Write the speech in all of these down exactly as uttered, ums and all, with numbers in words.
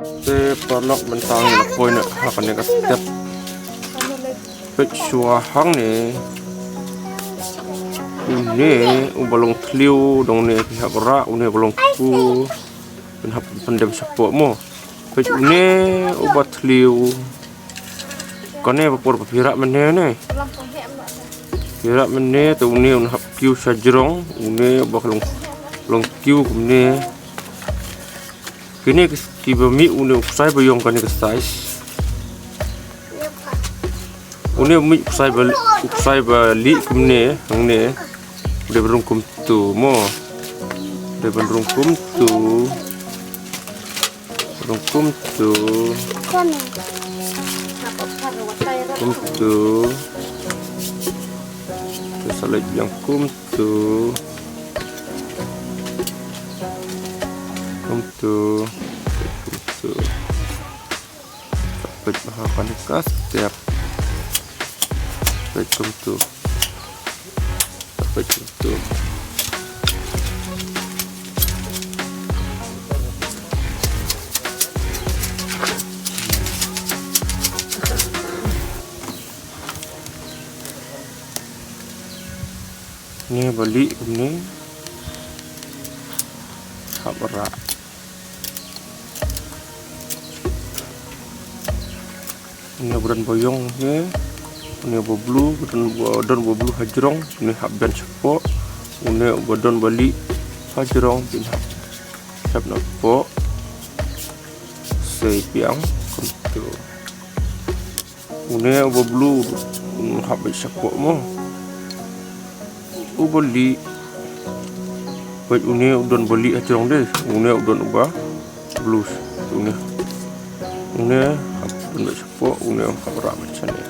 Te paralok, mynta ngi la poi noh ha kane ka step. Peit shuwa hangne. Une uba long thliew, dang une phi hap rah, une uba long tpu. Phin hap pyndem shapoh mo. Peit une uba thliew. Kane ba por ba phi rah mynne ne. Phi rah mynne te une un hap kiew sha jrong, une ba long, long kiew kumne. Kine ki, kiba mih une u ksai ba ïong kane ka size. Une u mih u ksai ba, u ksai ba lieh kumne, hangne. Dei ban rung kumtu mo. Dei ban rung kumtu. Rung kumtu. Kumtu. Te sa leit biang kumtu. Kumtu. Kumtu. Peit bha kane ka step. Peit kumtu. Peit kumtu. Une ba lieh kumne. Hap rah. Une ba don ba ïong ne. Une ba blue, ba don ba, don ba blue ha jrong, une hap biang shapoh. Une ba don ba lieh ha jrong, phin hap shap na poh. Sei biang kumtu. Une uba blue, un hap beit shapoh mo. Uba lieh. Peit une u don ba lieh ha jrong de. Une u don uba blue. Une. Une hap don beit shapoh, une hap rah beit shane.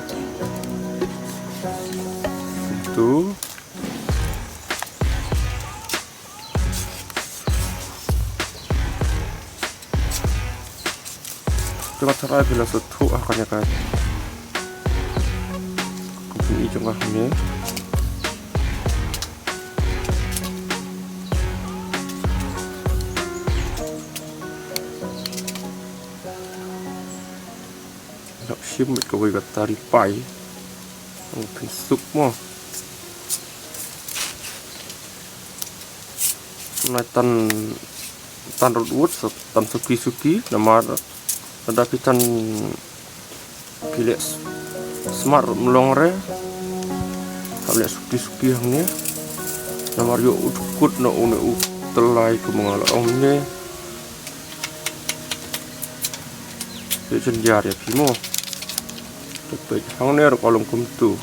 Tu. Te nga tharai phi la sngewthuh ha kane ka company jong nga hangne. Lok shim beit kawei ka tari pai. Phin suk mo. Nai tan, tan rut wut, tan suki suki, namar lada phi tan phi leh smat ruh mlong re. Hap leh suki suki hangne. Namar ïoh u kut na une u tyllai kumba nga la ong ne. Ïoh jynjar ïa phi mo. Te peit hangne ruh ka long kumtu.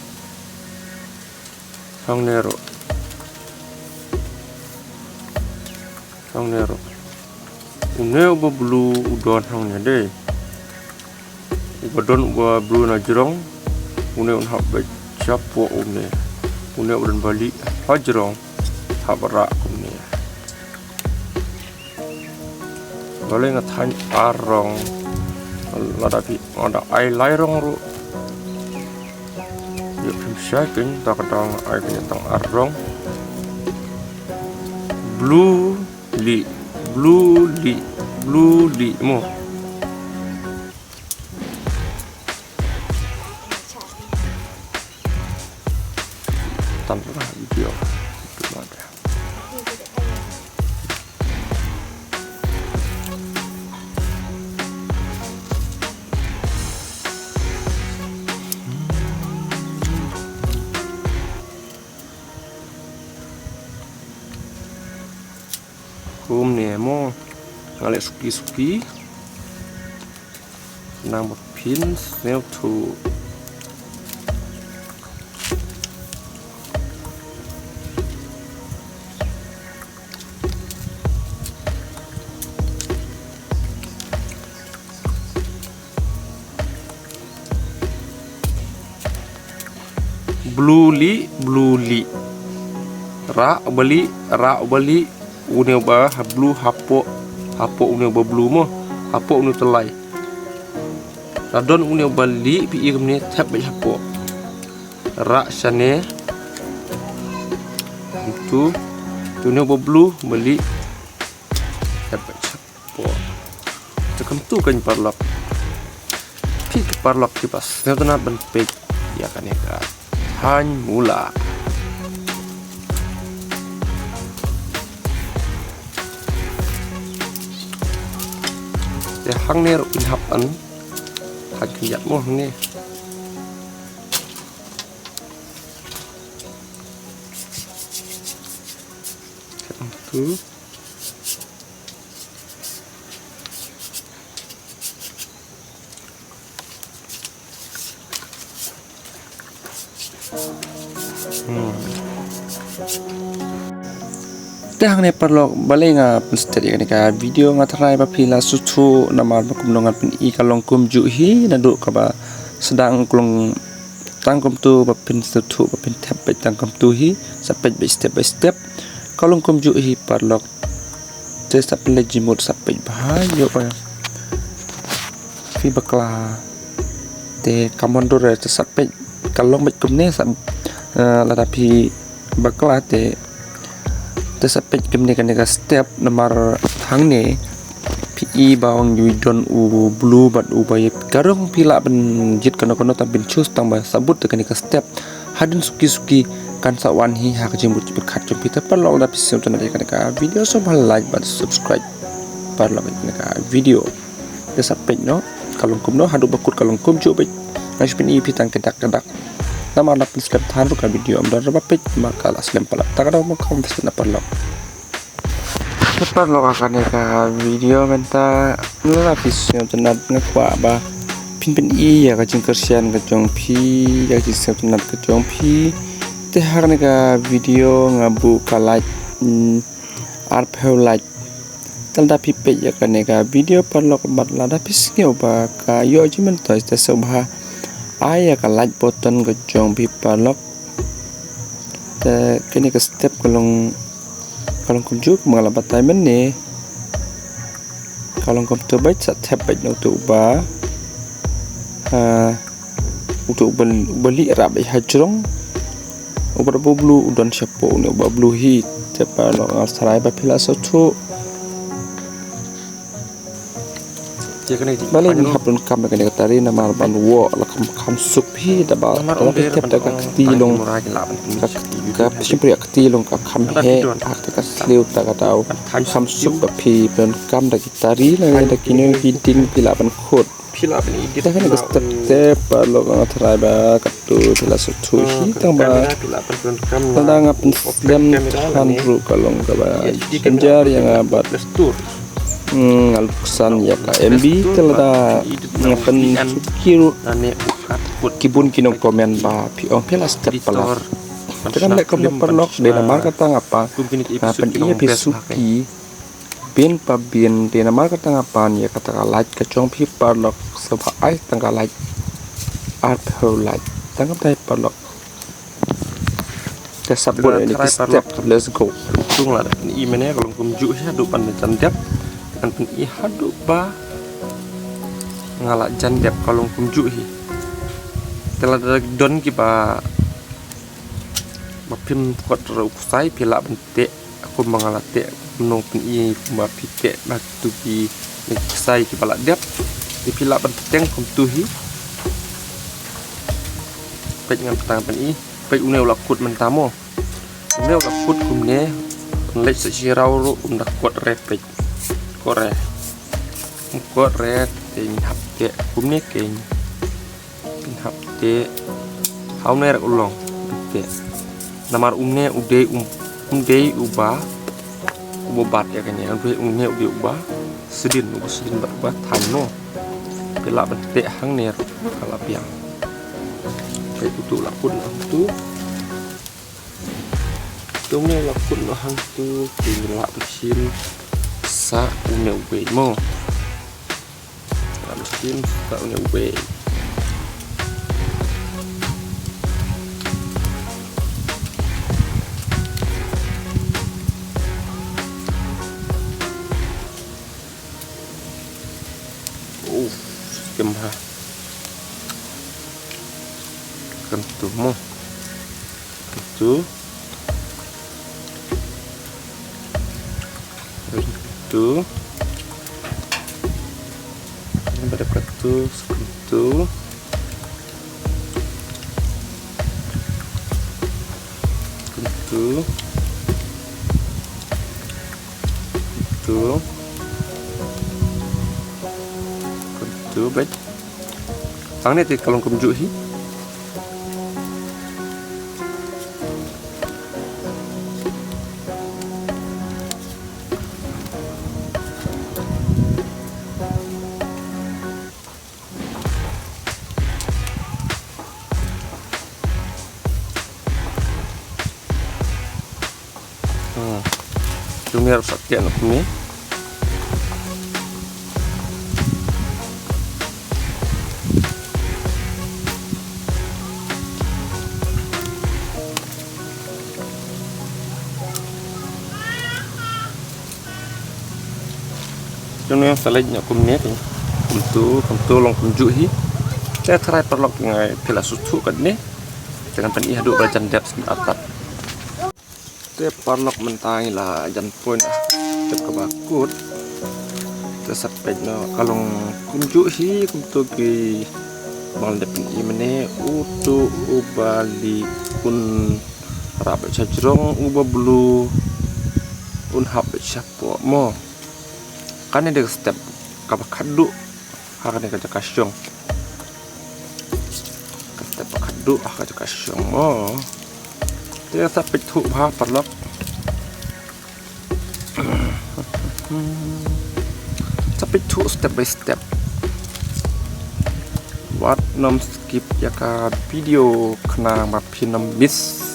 Hangne ruh. Hangne ruh. Une uba blue u don hangne de. Uba don uba blue na jrong. Une un hap beit shapoh une. Une uba don ba lieh ha jrong. Hap rah kumne. Balei nga thaiñ ar rong? Lada phi, lada ai lai rong ruh. Ïoh phim shai kein, ta ka dang ai kein tang ar rong. Blue lieh, blue lieh, blue lieh mo. Tan ka video. Itu ada. Kumne mo, nga leh suki suki. Nang ba phin sngewthuh. Blue lieh, blue lieh. Rah uba lieh, rah uba lieh. Une uba ha blue hapoh, hapoh une uba blue mo. Hapoh une u tyllai. Lada don une uba lieh phi i kumne, thep beit hapoh. Rah shane. Itu. Itu une uba blue, uba lieh. Thep beit hapoh. Poh. Te kumtu keiñ paralok. Phi ki paralok kiba sngewtynnat ban peit ïa kane ka thaiñ mula. Te hangne ruh phin hap ban thaiñ khyndiat mo hangne. Tu. Hmm. Te hangne paralok, balei nga pynstet ïa kane ka video, nga tharai ba phi la sngewthuh namar ba kumno ngan pyni ka long kumjuh hi, naduh kaba sdang ka long tang kumtu ba phin sngewthuh, ba phin thep beit tang kumtu hi, sa peit beit step by step. Ka long kumjuh hi paralok. Te sa pynleit jingmut, sa peit bha ïoh ba phi bakla. Te ka mon dur te sa peit ka long beit kumne sa, eh, lada phi bakla te, te sa peit kumne kane ka step namar hangne phi i ba ong ïoh don u blue bad u ba ïa ka rong phi lah ban jied kano kano tang phin choose tang ba sabut te kane ka step. Hadien suki suki kan sa wan hi ha ka jingmut jingpyrkhat jong phi. Te paralok lada phi sngewtynnat ïa kane ka video sngewbha like bad subscribe paralok ïa kane ka video. Te sa peit noh ka long kumno haduh ba kut ka long kumjuh beit. Nga shu pyni ïa phi tang khyndai khyndai. Namar la pynslem than ruh ka video ym don ruh ba peit namar ka la slem palat. Ta ka daw ma kham pynslem na paralok. Te paralok ha kane ka video mynta lada phi sngewtynnat nga kwah ba phin pyni ïa ka jingkyrshan ka jong phi, ïa ka jingsngewtynnat ka jong phi. Te ha kane ka video nga buh ka like, mm, arphew like. Te lada phi peit ïa kane ka video paralok bad lada phi sngew ba ka ïoh jingmyntoi te sngewbha ai ïa ka like button ka jong phi paralok. Te kane ka step ka long, ka long kumjuh kumba nga la batai mynne. Ka long kumto beit, sa thep beit na uto uba, ah, uto uba, uba lieh rah beit ha jrong. Uba da blue u don shapoh une uba blue hi. Te paralok nga tharai ba phi la sngewthuh. Balei ngi hap donkam ïa kane ka tari namar ban wah la kham, kham suk hi da ba la phi thep da ka kti long ka, ka shim pyrshah kti long ka kham heh ha ka sliew ta ka daw kham suk ba phi donkam da ki tari lane da kine ki ding phi lah ban khot. Phi lah ban edit. Te kane ka step te paralok nga tharai ba katto phi la sngewthuh hi tang ba lada nga pynslem than ruh ka long kaba jynjar ïa nga bad nga luksan ïa ka M B te lada nga pynsuki ruh ki bun ki nong comment ba phi ong phi la step palat. Te kan leh kumno paralok dei namar kata nga pan, nga pyni ïa phi suki. Bin pa bin dei namar kata nga pan ïa kata ka like ka jong phi paralok, sngewbha ai tang ka like. Arphew like tang ka dei paralok. Te sa bud ïa ki step, let's go. Tung la da pyni mynne ka long kumjuh hi haduh ban jan dep. Kan pyni haduh ba nga la jan dep ka long kumjuh hi. Te lada don kiba, ba phim kot ruh u ksai phi lah ban teh kumba nga la teh, kumno pyni kumba phi teh ba tu ki ne ki ksai kiba la dep. Te phi lah ban teng kumtu hi. Peit ngan pyntan pyni, peit une u la kut mynta mo. Une u la kut kumne, leit sa shiraw ruh um da kot re peit. Kot re. Um kot re te ngin hap teh kumne keiñ. Ngin hap teh ha une ruh u long teh. Namar une u dei, um, um dei uba, uba bat ïa kane, um dei une u dei uba sdien, uba sdien bad uba thaiñ mo. Phi lah ban teh hangne ruh ka la biang. Peit uto u la kut noh hangto. Te une u la kut noh hangto, te ngin lah ban shim sa une uwei mo. Lah ban shim sa une uwei. Uf, skhem ha. Kan tu mo. Kan tu. Kan tu. Pada katu, kumtu. Kumtu. Kumtu. Kumtu, baik. Hangne te ka long kumjuh hi. Hmm. Jong ngi ruh sa tiak noh kumne. Jong ngi sa leit noh kumne te. Kumtu, kumtu long kumjuh hi. Te tharai paralok ngi phi la sngewthuh katne. Te ngan pyni haduh ba la jan dep sngewthuh. Te paralok mynta ngi la jan point ah. Te kaba kut. Te sa peit noh ka long kumjuh hi kumtu ki bang dep i mane utu uba li un rap sha jrong uba blue un hap sha poh mo. Kane dei ka step kaba khatduh ha kane ka jaka shong. Ka step ba khatduh ha ka jaka shong mo. Te sa peit thuh bha paralok. Sa peit thuh step by step. Wat nym skip ïa ka video khnang ba phin nym miss.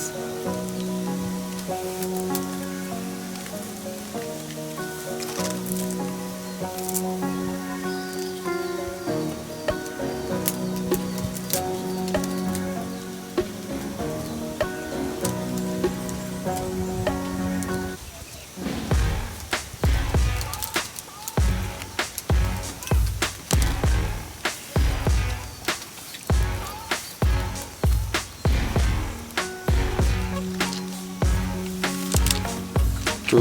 Tu.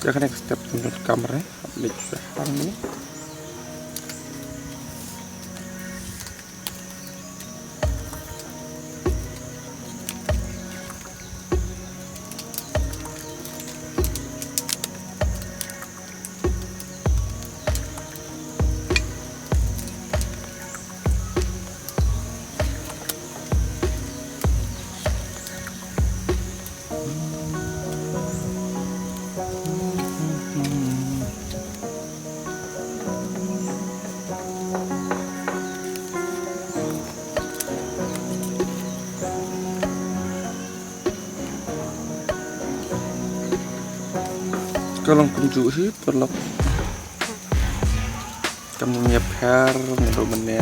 Ïa kane ka step pynjot kamera, hap leit sha hangne. Ka long kumjuh hi paralok. Kam ïa pher naduh mynne.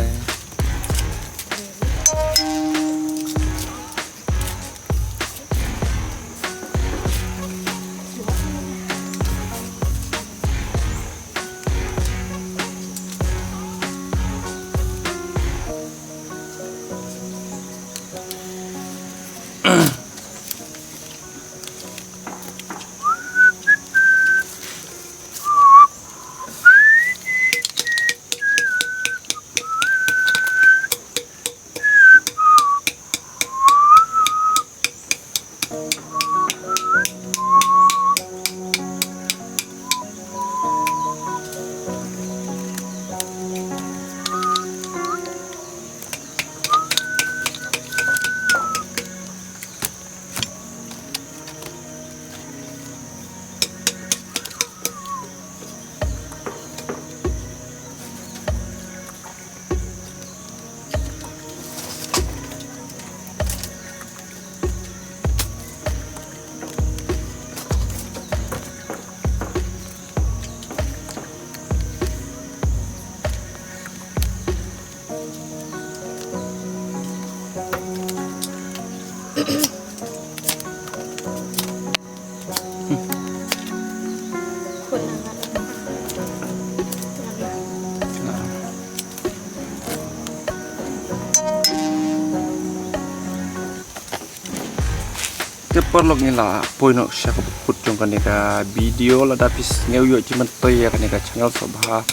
Paralok, ngi la poi noh sha kaba kut jong kane ka video. Lada phi sngew ïoh jingmyntoi ïa kane ka channel, sngewbha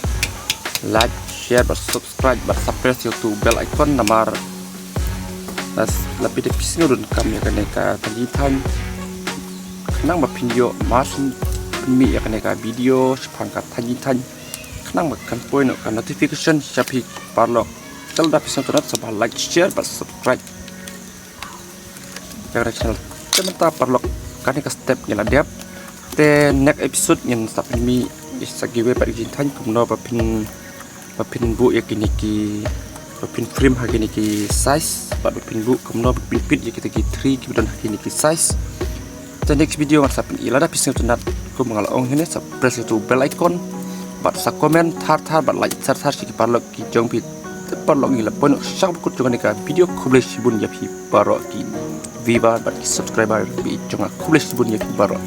like, share bad subscribe bad sa press ïa utu bell icon namar la phi te phi sngew donkam ïa kane ka Thaiñ Jingthaiñ. Khnang ba phin ïoh mar shu pynmih ïa kane ka video shaphang ka Thaiñ Jingthaian, khnang ba kan poi noh ka notification sha phi paralok. Te lada phi sngewtynnat, sngewbha like, share bad subscribe ïa kane ka channel. Te mynta paralok, kane ka step ngi la dep. Te next episode ngin sa pynmih ïa sa giveaway pat Jingthaiñ, kumno ba phin, ba phin buh ïa kine ki, ba phin frame ha kine ki size, bad ba phin buh kumno ba phin pit ïa kita ki tree kiba don ha kine ki size. Te next video ngan sa pyni. Lada phi sngewtynnat, kumba nga la ong hangne, sa press ïa utu bell icon bad sa comment thar thar bad like thar thar sha ki paralok ki jong phi. Te paralok, ngi la poi noh sha kaba kut jong kane ka video. Khublei shibun ïa phi baroh ki viewer bad ki subscriber jong nga. Khublei shibun ïa phi baroh.